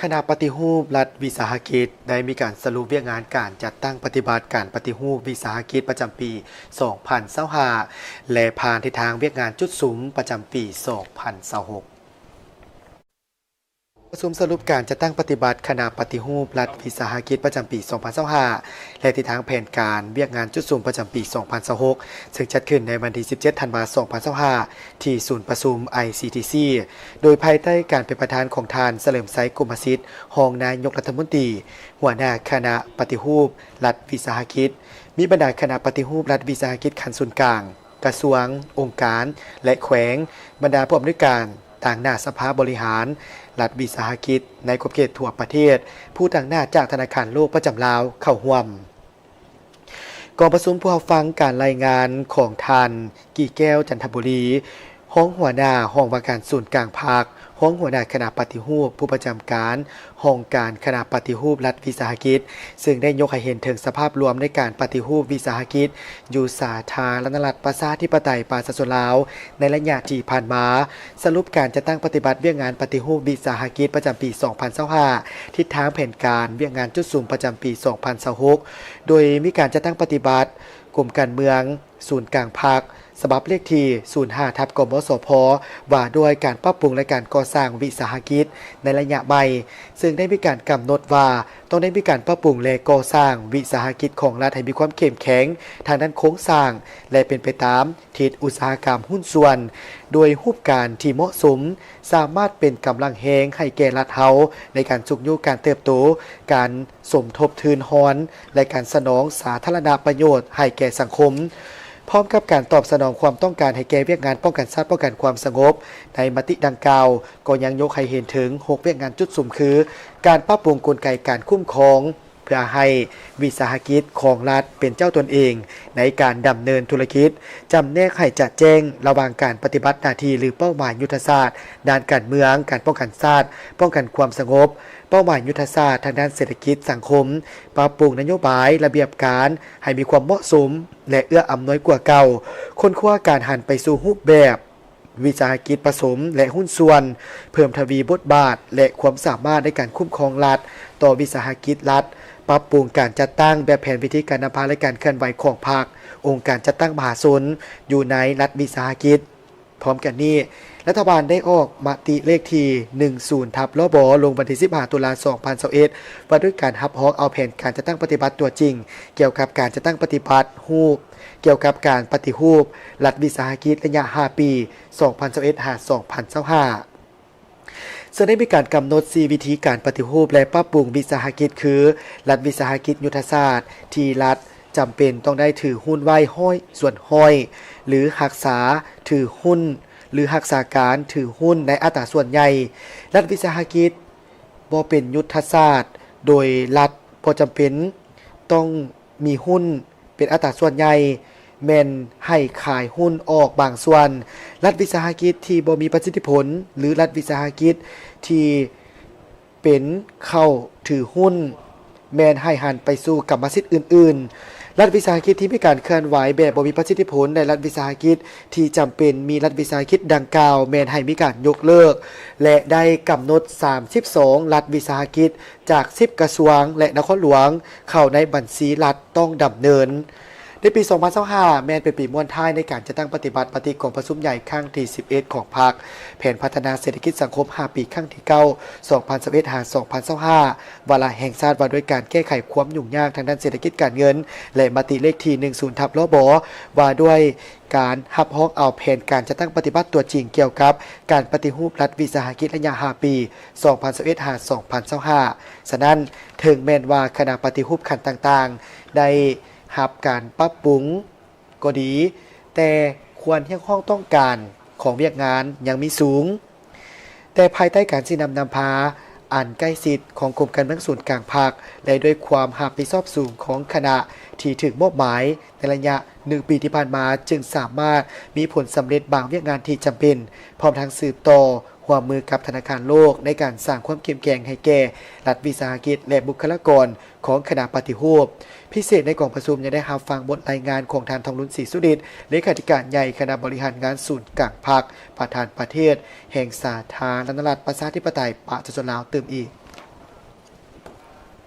ຄະນະປະຕິຮູບລັດວິສາຫະກິດ ໄດ້ມີການສະຫຼຸບວຽກງານການຈັດຕັ້ງປະຕິບັດການປະຕິຮູບວິສາຫະກິດປະຈຳປີສອງພັນຊາວຫ້າ ແລະ ຜ່ານທິດທາງວຽກງານຈຸດສຸມປະຈຳປີສອງພັນຊາວຫົກ. ປະຊຸມສະຫຼຸບການຈັດຕັ້ງປະຕິບັດຄະນະປະຕິຮູບລັດວິສາຫະກິດປະຈຳປີສອງພັນຊາວຫ້າ ແລະ ທິດທາງແຜນການວຽກງານຈຸດສຸມປະຈຳປີສອງພັນຊາວຫົກ ເຊິ່ງຈັດຂຶ້ນໃນວັນທີສິບເຈັດ ທັນວາ ສອງພັນຊາວຫ້າ ທີ່ສູນປະຊຸມ ໄອຊີທີຊີ ໂດຍພາຍໃຕ້ການເປັນປະທານຂອງທ່ານ ສະເຫຼີມໄຊ ກົມມະສິດ ຮອງນາຍົກລັດຖະມົນຕີ, ຫົວໜ້າຄະນະປະຕິຮູບລັດວິສາຫະກິດ, ມີບັນດາຄະນະປະຕິຮູບລັດວິສາຫະກິດຂັ້ນສູນກາງ, ກະຊວງ, ອົງການ ແລະ ແຂວງ, ບັນດາຜູ້ອຳນວຍການຕາງໜ້າສະພາບໍລິຫານລັດວິສາຫະກິດໃນຂອບເຂດທົ່ວປະເທດ, ຜູ້ຕາງໜ້າຈາກທະນາຄານໂລກປະຈຳລາວເຂົ້າຮ່ວມ. ກອງປະຊຸມຜູ້ຮັບຟັງການລາຍງານຂອງທ່ານ ກີແກ້ວ ຈັນທະບູລີ ຮອງຫົວໜ້າຫ້ອງວ່າການສູນກາງພັກ, ຮອງຫົວໜ້າຄະນະປະຕິຮູບ, ຜູ້ປະຈຳການຫ້ອງການຄະນະປະຕິຮູບລັດວິສາຫະກິດ, ເຊິ່ງໄດ້ຍົກໃຫ້ເຫັນເຖິງສະພາບລວມໃນການປະຕິຮູບວິສາຫະກິດຢູ່ສາທາລະນະລັດ ປະຊາທິປະໄຕ ປະຊາຊົນລາວ ໃນໄລຍະທີ່ຜ່ານມາ, ສະຫຼຸບການຈັດຕັ້ງປະຕິບັດວຽກງານປະຕິຮູບວິສາຫະກິດປະຈຳປີສອງພັນຊາວຫ້າ, ທິດທາງແຜນການວຽກງານຈຸດສຸມປະຈຳປີສອງພັນຊາວຫົກ ໂດຍມີການຈັດຕັ້ງປະຕິບັດກົມການເມືອງ, ສູນກາງພັກ ສະບັບເລກທີສູນຫ້າ ທັບ ກມສພ ວ່າດ້ວຍການປັບປຸງ ແລະ ການກໍ່ສ້າງວິສາຫະກິດໃນໄລຍະໃໝ່, ເຊິ່ງໄດ້ມີການກຳນົດວ່າ ຕ້ອງໄດ້ມີການປັບປຸງ ແລະ ກໍ່ສ້າງວິສາຫະກິດຂອງລັດໃຫ້ມີຄວາມເຂັ້ມແຂງທາງດ້ານໂຄງສ້າງ ແລະ ເປັນໄປຕາມ ທິດອຸດສາຫະກຳຫຸ້ນສ່ວນ ໂດຍຮູບການທີ່ເໝາະສົມ, ສາມາດເປັນກຳລັງແຮງໃຫ້ແກ່ລັດເຮົາໃນການຊຸກຍູ້ການເຕີບໂຕ, ການສົມທົບທຶນຮອນ ແລະ ການສະໜອງສາທາລະນະປະໂຫຍດໃຫ້ແກ່ສັງຄົມ, ພ້ອມກັບການຕອບສະໜອງຄວາມຕ້ອງການໃຫ້ແກ່ວຽກງານປ້ອງກັນຊາດ, ປ້ອງກັນຄວາມສະຫງົບ. ໃນມະຕິດັ່ງກ່າວກໍຍັງຍົກໃຫ້ເຫັນເຖິງຫົກວຽກງານຈຸດສຸມຄື ການປັບປຸງກົນໄກການຄຸ້ມຄອງ ເພື່ອໃຫ້ວິສາຫະກິດຂອງລັດເປັນເຈົ້າຕົນເອງໃນການດຳເນີນທຸລະກິດ, ຈຳແນກໃຫ້ຈະແຈ້ງລະຫວ່າງການປະຕິບັດໜ້າທີ່ ຫຼື ເປົ້າໝາຍຍຸດທະສາດດ້ານການເມືອງ, ການປ້ອງກັນຊາດ, ປ້ອງກັນຄວາມສະຫງົບ, ເປົ້າໝາຍຍຸດທະສາດທາງດ້ານເສດຖະກິດສັງຄົມ, ປັບປຸງນະໂຍບາຍ, ລະບຽບການໃຫ້ມີຄວາມເໝາະສົມ ແລະ ເອື້ອອຳນວຍກວ່າເກົ່າ, ຄົ້ນຄວ້າການຫັນໄປສູ່ຮູບແບບ ວິສາຫະກິດປະສົມ ແລະ ຫຸ້ນສ່ວນ, ເພີ່ມທະວີບົດບາດ ແລະ ຄວາມສາມາດໃນການຄຸ້ມຄອງລັດຕໍ່ວິສາຫະກິດລັດ, ປັບປຸງການຈັດຕັ້ງແບບແຜນວິທີການນຳພາ ແລະ ການເຄື່ອນໄຫວຂອງພັກ, ອົງການຈັດຕັ້ງມະຫາຊົນຢູ່ໃນລັດວິສາຫະກິດ. ພ້ອມກັນນີ້, ລັດຖະບານໄດ້ອອກມະຕິເລກທີໜຶ່ງສູນ ທັບ ລບ ລົງວັນທີສິບຫ້າ ຕຸລາ ສອງພັນຊາວເອັດ ວ່າດ້ວຍການຮັບຮອງເອົາແຜນການຈັດຕັ້ງປະຕິບັດຕົວຈິງ ກ່ຽວກັບການຈັດຕັ້ງປະຕິບັດຮູບ ກ່ຽວກັບການປະຕິຮູບລັດວິສາຫະກິດໄລຍະຫ້າປີ ສອງພັນຊາວເອັດ ຫາ ສອງພັນຊາວຫ້າ ເຊິ່ງໄດ້ມີການກຳນົດສີ່ວິທີການປະຕິຮູບ ແລະ ປັບປຸງວິສາຫະກິດ ຄື ລັດວິສາຫະກິດຍຸດທະສາດ ທີ່ລັດຈຳເປັນຕ້ອງໄດ້ຖືຫຸ້ນໄວ້ຮ້ອຍສ່ວນຮ້ອຍ ຫຼື ຮັກສາຖືຫຸ້ນ ຫຼື ຮັກສາການຖືຫຸ້ນໃນອັດຕາສ່ວນໃຫຍ່, ລັດວິສາຫະກິດບໍ່ເປັນຍຸດທະສາດ ໂດຍລັດບໍ່ຈຳເປັນຕ້ອງມີຫຸ້ນ ເປັນອັດຕາສ່ວນໃຫຍ່ ແມ່ນໃຫ້ຂາຍຫຸ້ນອອກບາງສ່ວນ. ລັດວິສາຫະກິດທີ່ບໍ່ມີປະສິດທິຜົນ ຫຼື ລັດວິສາຫະກິດທີ່ເປັນເຂົ້າຖືຫຸ້ນ ແມ່ນໃຫ້ຫັນໄປສູ່ກຳມະສິດອື່ນໆ. ລັດວິສາຫະກິດທີ່ມີການເຄື່ອນໄຫວແບບບໍ່ມີປະສິດທິຜົນ ແລະ ລັດວິສາຫະກິດທີ່ຈຳເປັນມີລັດວິສາຫະກິດດັ່ງກ່າວ ແມ່ນໃຫ້ມີການຍົກເລີກ ແລະ ໄດ້ກຳນົດສາມສິບສອງລັດວິສາຫະກິດ ຈາກສິບກະຊວງ ແລະ ນະຄອນຫຼວງ ເຂົ້າໃນບັນຊີລັດຕ້ອງດຳເນີນ. ໃນປີສອງພັນຊາວຫ້າ ແມ່ນເປັນປີມ້ວນທ້າຍໃນການຈັດຕັ້ງປະຕິບັດມະຕິກອງປະຊຸມໃຫຍ່ຄັ້ງທີສິບເອັດຂອງພັກ, ແຜນພັດທະນາເສດຖະກິດສັງຄົມຫ້າປີ ຄັ້ງທີເກົ້າ ສອງພັນຊາວເອັດ ຫາ ສອງພັນຊາວຫ້າ, ວາລະແຫ່ງຊາດວ່າດ້ວຍການແກ້ໄຂຄວາມຫຍຸ້ງຍາກທາງດ້ານເສດຖະກິດການເງິນ ແລະ ມະຕິເລກທີໜຶ່ງສູນ ທັບ ລບ ວ່າດ້ວຍ ການຮັບຮອງເອົາແຜນການຈັດຕັ້ງປະຕິບັດຕົວຈິງກ່ຽວກັບການປະຕິຮູບລັດວິສາຫະກິດໄລຍະຫ້າປີ ສອງພັນຊາວເອັດ ຫາ ສອງພັນຊາວຫ້າ. ສະນັ້ນ, ເຖິງແມ່ນວ່າຄະນະປະຕິຮູບຂັ້ນຕ່າງໆໄດ້ຮັບການປັບປຸງກໍດີ, ແຕ່ຄວາມຮຽກຮ້ອງຕ້ອງການຂອງວຽກງານຍັງມີສູງ. ແຕ່ພາຍໃຕ້ການຊີ້ນຳນຳພາອັນໃກ້ຊິດຂອງກົມການເມືອງສູນກາງພັກ ແລະ ດ້ວຍຄວາມຮັບຜິດຊອບສູງຂອງຄະນະທີ່ຖືກມອບໝາຍໃນໄລຍະໜຶ່ງປີທີ່ຜ່ານມາ, ຈຶ່ງສາມາດມີຜົນສຳເລັດບາງວຽກງານທີ່ຈຳເປັນ, ພ້ອມທັງສືບຕໍ່ຮ່ວມມືກັບທະນາຄານໂລກໃນການສ້າງຄວາມເຂັ້ມແຂງໃຫ້ແກ່ລັດວິສາຫະກິດ ແລະ ບຸກຄະລາກອນ ຂອງຄະນະປະຕິຮູບ. ພິເສດໃນກອງປະຊຸມຍັງໄດ້ຮັບຟັງບົດລາຍງານຂອງທ່ານ ທອງລຸນ ສີສຸລິດ ເລຂາທິການໃຫຍ່ຄະນະບໍລິຫານງານສູນກາງພັກ, ປະທານປະເທດແຫ່ງສາທາລະນະລັດ ປະຊາທິປະໄຕ ປະຊາຊົນລາວ ຕື່ມອີກ.